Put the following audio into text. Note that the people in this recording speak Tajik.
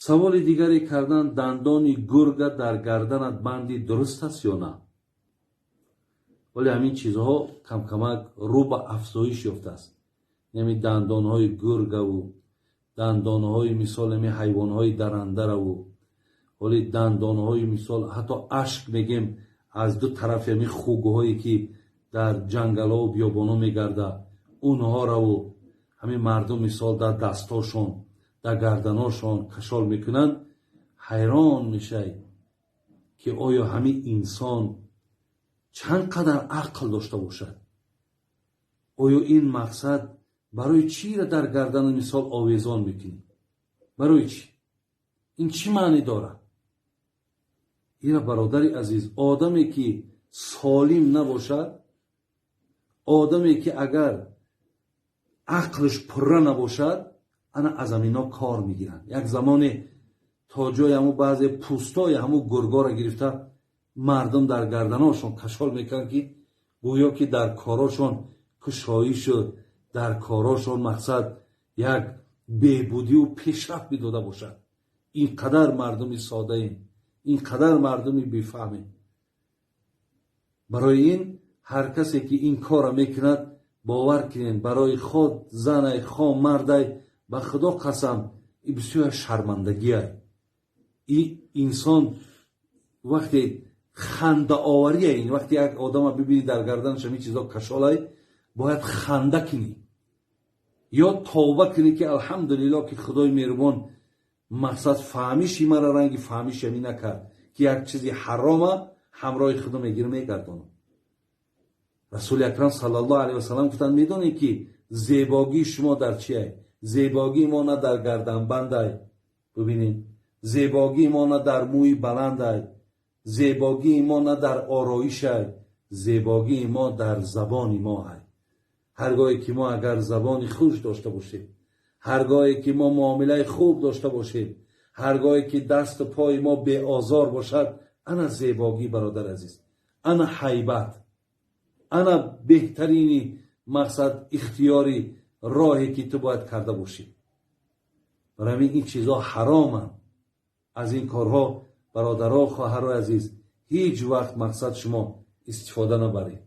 Саволи дигаре кардан: дандони гурга дар гарданат банди, дуруст аст ё на? Вале ҳамин чизҳо камкамак рӯ ба афзоиш ёфтааст. Ҳами дандонҳои гургаву дандонҳои, мисол, ҳами ҳайвонҳои дарандараву ҳоли дандонҳои, мисол, ҳатто ашк мегем, аз ду тарафи ҳами хугҳое, ки дар ҷангалову биёбонҳо мегарда, онҳораву ҳамин мардум, мисол, дар дастошон, дар гарданошон кашол мекунанд. Ҳайрон мешай, ки оё ҳамин инсон чанд қадар ақл дошта бошад? Оё ин мақсад барои чиро дар гардану, мисол, овезон мекунӣ? Барои чӣ? Ин чӣ маънӣ дорад? Ина, бародари азиз, одаме ки солим набошад, одаме ки агар ақлш пурра набошад, ана аз амино кор мегиранд. Як замоне то ҷои ҳаму баъзе пӯстои ҳаму гургоро гирифта, мардум дар гарданошон кашол мекунанд, ки гӯё ки дар корошон кушоишу дар корошон, мақсад, як беҳбудию пешрафт медода бошад. Ин қадар мардуми содаем, ин қадар мардуми бефаҳмем. Барои ин ҳар касе ки ин корро мекунад, бовар кунед, барои худ, занай, хо мардай, ба Худо қасам, и бисёр шармандагиай. И инсон вақте хандаовария, ин вақте як одама бибинӣ, дар гарданаш ҳамин чизо кашолай, бояд ханда кунӣ ё тавба кунӣ, ки алҳамдулилло, ки Худои меҳрубон, мақсад, фаҳмиши мара ранги фаҳмиши ҳамин накард, ки як чизи ҳарома ҳамроҳи худо мегирам, мегардонам. Расули акрам саллаллоҳу алайҳи васаллам гуфтанд: «Медонед, ки зебогии шумо дар чие? Зебогии мо на дар гарданбандай, бибинед, зебогии мо на дар мӯи баландай, зебогии мо на дар ороишай, зебогии мо дар забони мо ай. Ҳар гоҳе ки мо агар забони хуш дошта бошем, ҳар гоҳе ки мо муомилаи хуб дошта бошем, ҳар гоҳе ки дасту пои мо беозор бошад, ана зебогӣ, бародар азиз, ана ҳайбат, ана беҳтарини, мақсад, ихтиёри роҳе, ки ту бояд карда бошӣ». Барои ҳамин ин чизҳо ҳароманд. Аз ин корҳо, бародаро, хоҳарои азиз, ҳеҷ вақт, мақсад, шумо истифода набаред.